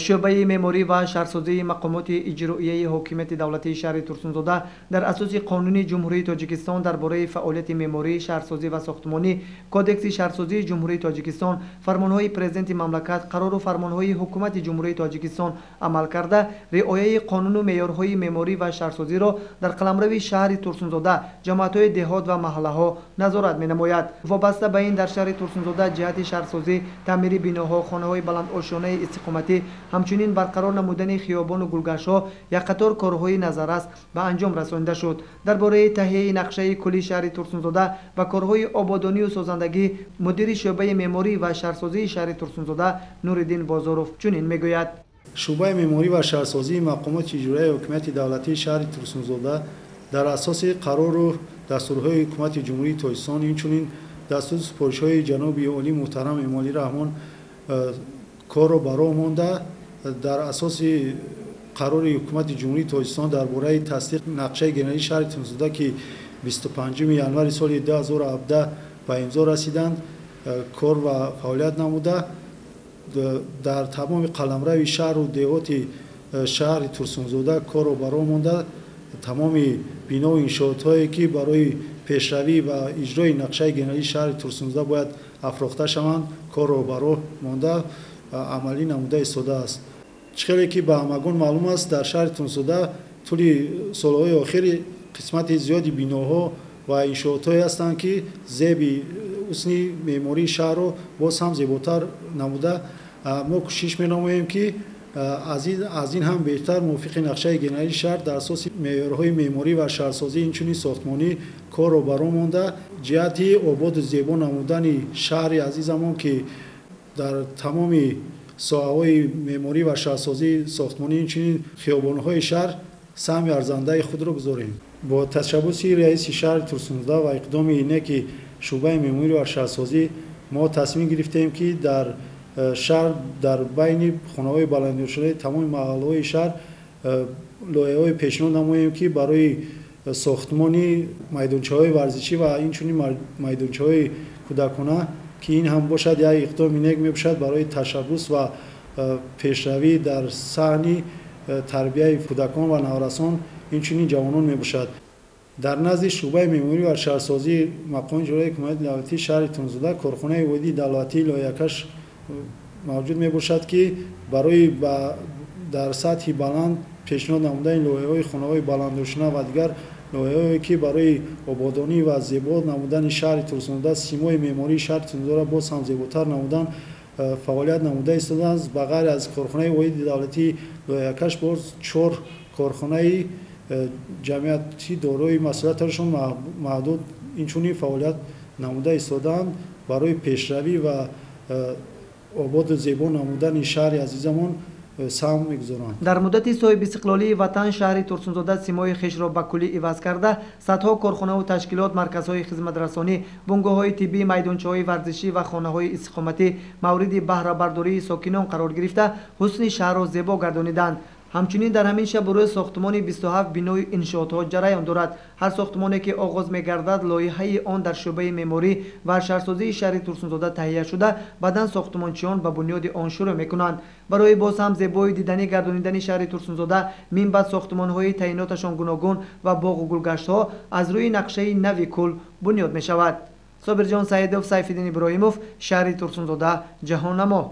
Шӯъбаи меъморӣ ва шаҳрсозии мақомоти иҷроияи ҳокимияти давлатии шаҳри Турсунзода дар асоси Қонуни Ҷумҳурии Тоҷикистон дар бораи фаъолияти меъморӣ, шаҳрсозӣ ва сохтмонӣ, Кодекси шаҳрсозии Ҷумҳурии Тоҷикистон, фармонҳои Президенти мамлакат, қарору фармонҳои Ҳукумати Ҷумҳурии Тоҷикистон амал карда, риояи қонуну меъёрҳои меъморӣ ва шаҳрсозиро дар қаламрави шаҳри Турсунзода, ҷамоатҳои деҳот ва маҳаллаҳо назорат менамояд. Вобаста ба ин, дар шаҳри Турсунзода ҷиҳати шаҳрсозӣ, таъмири биноҳо, хонаҳои баландошёнаи истиқоматӣ, ҳамчунин барқарор намудани хиёбону гулгаштҳо як қатор корҳои назаррас ба анҷом расонида шуд. Дар бораи таҳияи нақшаи кулли шаҳри Турсунзода ва корҳои ободонию созандагӣ мудири шӯъбаи меъморӣ ва шаҳрсозии шаҳри Турсунзода Нуриддин Бозоров чунин мегӯяд. Шӯъбаи меъморӣ ва шаҳрсозии мақомоти иҷроияи ҳокимияти давлатии шаҳри Турсунзода дар асоси қарору дастурҳои Ҳукумати Ҷумҳурии Тоҷикистон, инчунин дастуру супоришҳои ҷаноби олӣ муҳтарам Эмомалӣ Раҳмон корро ба роҳ монда, дар асоси қарори Ҳукумати Ҷумҳурии Тоҷикистон дар бораи тасдиқи нақшаи генералии шаҳри Турсунзода, ки 25 январи соли 2017 ба имзо расиданд, кор ва фаъолият намуда, дар тамоми қаламрави шаҳру деҳоти шаҳри Турсунзода корро ба роҳ монда, тамоми бинову иншоотҳое ки барои пешравӣ ва иҷрои нақшаи генералии шаҳри Турсунзода бояд афрохта шаванд, корро ба роҳ монда амалӣ намуда истодааст. Чӣ хеле ки ба ҳамагон маълум аст, дар шаҳри Турсунзода тӯли солҳои охири қисмати зиёди биноҳо ва иншоотҳое ҳастанд, ки зеби ҳусни меъмории шаҳрро боз ҳам зеботар намуда, мо кӯшиш менамоем, ки аз ин ҳам беҳтар мувофиқи нақшаи генералии шаҳр дар асоси меъёрҳои меъморӣ ва шаҳрсозӣ, инчунин сохтмонӣ корро ба роҳ монда, ҷиҳати ободу зебо намудани шаҳри азизамон, ки дар тамоми соҳаҳои меъморӣ ва шаҳрсозӣ, сохтмонӣ, инчунин хиёбонҳои шаҳр саҳми арзандаи худро гузорем. Бо ташаббуси раиси шаҳри Турсунзода ва иқдоми неки шӯъбаи меъморӣ ва шаҳрсозӣ мо тасмим гирифтем, ки дар шаҳр дар байни хонаҳои баландошёнаи тамоми маҳаллаҳои шаҳр лоиҳаҳое пешниҳод намоем, ки барои сохтмони майдончаҳои варзишӣ ва инчунин майдончаҳои кӯдакона, ки ин ҳам бошад як иқдоми нек мебошад барои ташаббус ва пешравӣ дар саҳни тарбияи кӯдакон ва наврасон, инчунин ҷавонон мебошад. Дар назди шӯъбаи меъморӣ ва шаҳрсозии мақоми иҷроияи ҳукумати давлатии шаҳри Турсунзода корхонаи воҳиди давлатии лоиҳакаш мавҷуд мебошад, ки барои дар сатҳи баланд пешниҳод намудани лоиҳаҳои хонаҳои баландошёна ва дигар лоиҳаҳое, ки барои ободонӣ ва зебо намудани шаҳри Турсунзода, симои меъмории шаҳри Турсунзодаро боз ҳам зеботар намудан фаъолият намуда истодааст. Ба ғайр аз корхонаи воҳиди давлатии лоиҳакаш боз 4 корхонаи ҷамъиятӣ дорои масъулияташон маҳдуд инчунин фаъолият намуда истодаанд барои пешравӣ ва ободу зебо намудани шаҳри азизамон саҳм мегузоранд. Дар муддати соҳибистиқлолии ватан шаҳри Турсунзода симои хешро ба куллӣ иваз карда, садҳо корхонаву ташкилот, марказҳои хизматрасонӣ, бунгоҳҳои тиббӣ, майдончаҳои варзишӣ ва хонаҳои истиқоматӣ мавриди баҳрабардории сокинон қарор гирифта, ҳусни шаҳрро зебо гардониданд. Ҳамчунин дар ҳамин шабу рӯз сохтмони 27 бинои иншоотҳо ҷараён дорад. Ҳар сохтмоне ки оғоз мегардад, лоиҳаи он дар шӯъбаи меъморӣ ва шаҳрсозии шаҳри Турсунзода таҳия шуда, баъдан сохтмончиён ба бунёди он шурӯъ мекунанд. Барои боз ҳам зебои диданӣ гардонидани шаҳри Турсунзода минбаъд сохтмонҳои таъиноташон гуногун ва боғу гулгаштҳо аз рӯи нақшаи нави кул бунёд мешавад. Собирҷон Саидов, Сайфиддин Иброҳимов, шаҳри Турсунзода, Ҷаҳоннамо.